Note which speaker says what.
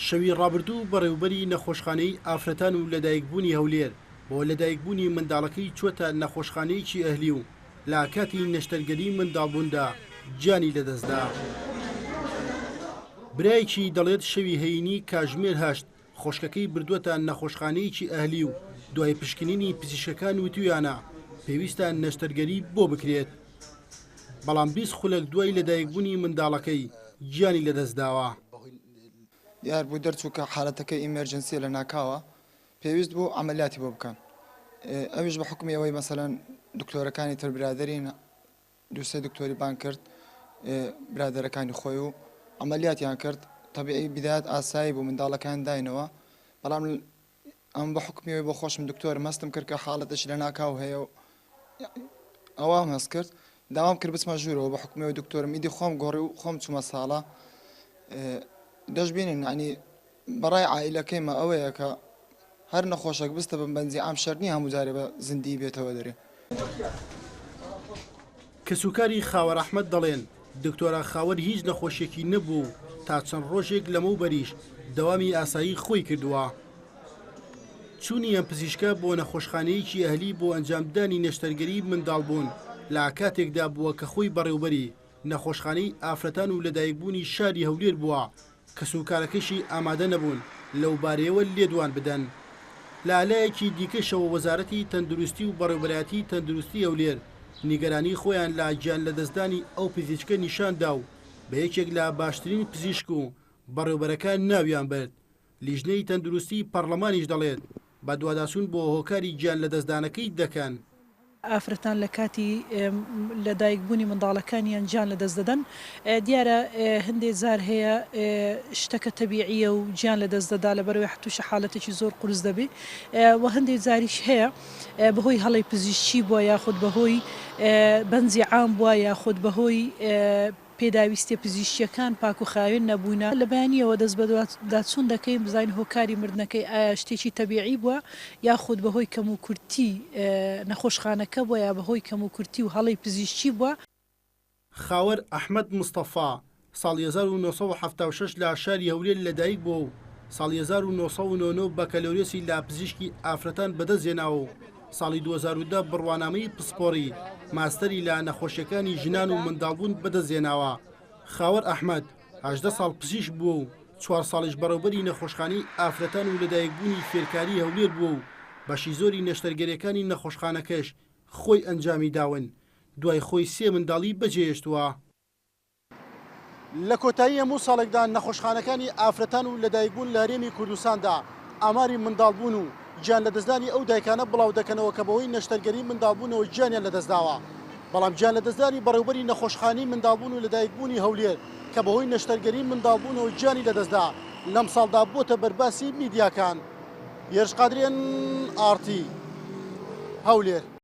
Speaker 1: شەوی ڕابردوو بەڕێوبەری نەخۆشخانەی ئافرەتان و لەدایکبوونی هەولێر بۆ لەدایکبوونی منداڵەکەی چووەتە نەخۆشخانەیەکی ئەهلی و لە کاتی نەشتەرگەری منداڵبووندا گیانی لەدەستدا. برایەکی دەڵێت شەوی هەینی کاژمێر هەشت خۆشکەکەی بردووەتە نەخۆشخانەیەکی ئەهلی و دوای پشکنینی پزیشکەکان وتویانە پێویستە نەشتەرگەری بۆ بکرێت، بەڵام 20 خولەک دوای لەدایکبوونی منداڵەکەی گیانی لەدەستداوە.
Speaker 2: دیار بوو دەرچوو کە حالەتەکەی ئیمێرجنسیە لەناکاوە پێویست بوو عەمەلیاتی بۆ بکەن ئەویش بە حوکمی ئەوەی مەسەلەن دکتۆرەکانی تر برادەرین دوو سێ دکتۆری بانگ کرد برادەرەکانی خۆی و عەمەلیاتیان کرد تەبیعی بدایەت ئاسایی بوو منداڵەکان داینەوە بەڵام ئەم بە حوکمی ئەوەی بۆ خۆشم دکتۆرم هەستم کرد کە حاڵەتێکی لەناکاو هەیە و ئەوام هەست کرد داوام کرد بچمە ژوورەوە بە حوکمی ئەوەی دکتۆرم ئیدی خۆم گۆڕی و خۆم چوومە ساڵە دەشبینین یعنی بەڕای عائیلەکەیمە ئەوەیە کە هەر نەخۆشەک بستە بن بەنجی عام شەرت نیە هەموو جارێ بە زیندیی بێتەوە دەرێ.
Speaker 1: کەسوکاری خاوەر ئەحمەد دەڵێن، دکتۆرە خاوەر هیچ نەخۆشیەکی نەبووە و تا چەند ڕۆژێک لەمەوبەریش دەوامی ئاسایی خۆی کردووە. چوونی ئەم پزیشکە بۆ نەخۆشخانەیەکی ئەهلی بۆ ئەنجامدانی نەشتەرگەری منداڵبوون لە کاتێکدا بووە کە خۆی بەڕێوبەری نەخۆشخانەی ئافرەتان و لەدایکبوونی شاری هەولێر بووە، کەسوکارەکەشی ئامادە نەبوون لەوبارەیەوە لێدوان بدەن. لە لایەکی دیکەشەوە وەزارەتی تەندروستی و بەڕێوبەرایەتی تەندروستی هەولێر نیگەرانی خۆیان لە گیانلەدەستدانی ئەو پزیشکە نیشاندا و بە یەکێک لە باشترین پزیشک و بەڕێوبەرەکان ناویان برد. لیژنەی تەندروستی پەڕلەمانیش دەڵێت، بەدواداچوون بۆ هۆکاری گیانلەدەستدانەکەی دەکەن.
Speaker 3: ئافرەتان لە کاتی لە دایک بوونی منداڵەکانیان گیان لە دەست دەدەن دیارە هەندێ جار هەیە شتەکە تەبیعیە و گیان لە دەست دەدا لەبەرئەوەی تووشی حالەتێکی زۆر قورس دەبی و هەندێ جاریش هەیە بەهۆی هەڵەی پزیشکی بووە یاخود بەهۆی بەنجی عام بووە یاخود بەهۆی پێداویستیە پزیشکیەکان پاک و خاوێن نەبوونە، لە بەیانیەوە دەست بەدواداچوون دەکەین بزانین هۆکاری مردنەکەی ئایا شتێکی تەبیعی بووە یاخود بەهۆی کەموکورتی نەخۆشخانەکە بووە یا بەهۆی کەموکورتی و هەڵەی پزیشکی بووە.
Speaker 1: خاوەر ئەحمەد مستەفا، ساڵی 1976 لە شاری هەولێر لەدایک بووە و ساڵی 1999 بەکەلۆریۆسی لە پزیشکی ئافرەتان بەدەستهێناوە و ساڵی 2010 بڕوانامەی پسپۆڕی ماستەری لە نەخۆشیەکانی ژنان و منداڵبوون بەدەستهێناوە. خاوەر ئەحمەد، 18 ساڵ پزیشک بووە و چوار ساڵیش بەڕێوبەری نەخۆشخانەی ئافرەتان و لەدایکبوونی فێرکاری هەولێر بووە و بەشی زۆری نەشتەرگەریەکانی نەخۆشخانەکەش خۆی ئەنجامی داون، دوای خۆی سێ منداڵی بەجێهێشتووە. لە کۆتایی هەموو ساڵێکدا نەخۆشخانەکانی ئافرەتان و لەدایکبوون لە هەرێمی کوردستاندا ئاماری منداڵبوون و گیان لەدەستدانی ئەو دایکانە بڵاودەکەنەوە کە بەهۆی نەشتەرگەری منداڵبوونەوە گیانیان لەدەستداوە، بەڵام گیان لەدەستدانی بەڕێوبەری نەخۆشخانەی منداڵبوون و لەدایکبوونی هەولێر کە بەهۆی نەشتەرگەری منداڵبوونەوە گیانی لەدەستدا لەمساڵدا بۆتە بەرباسی میدیاکان. هێرش قادری ئێن ئاڕ تی، هەولێر.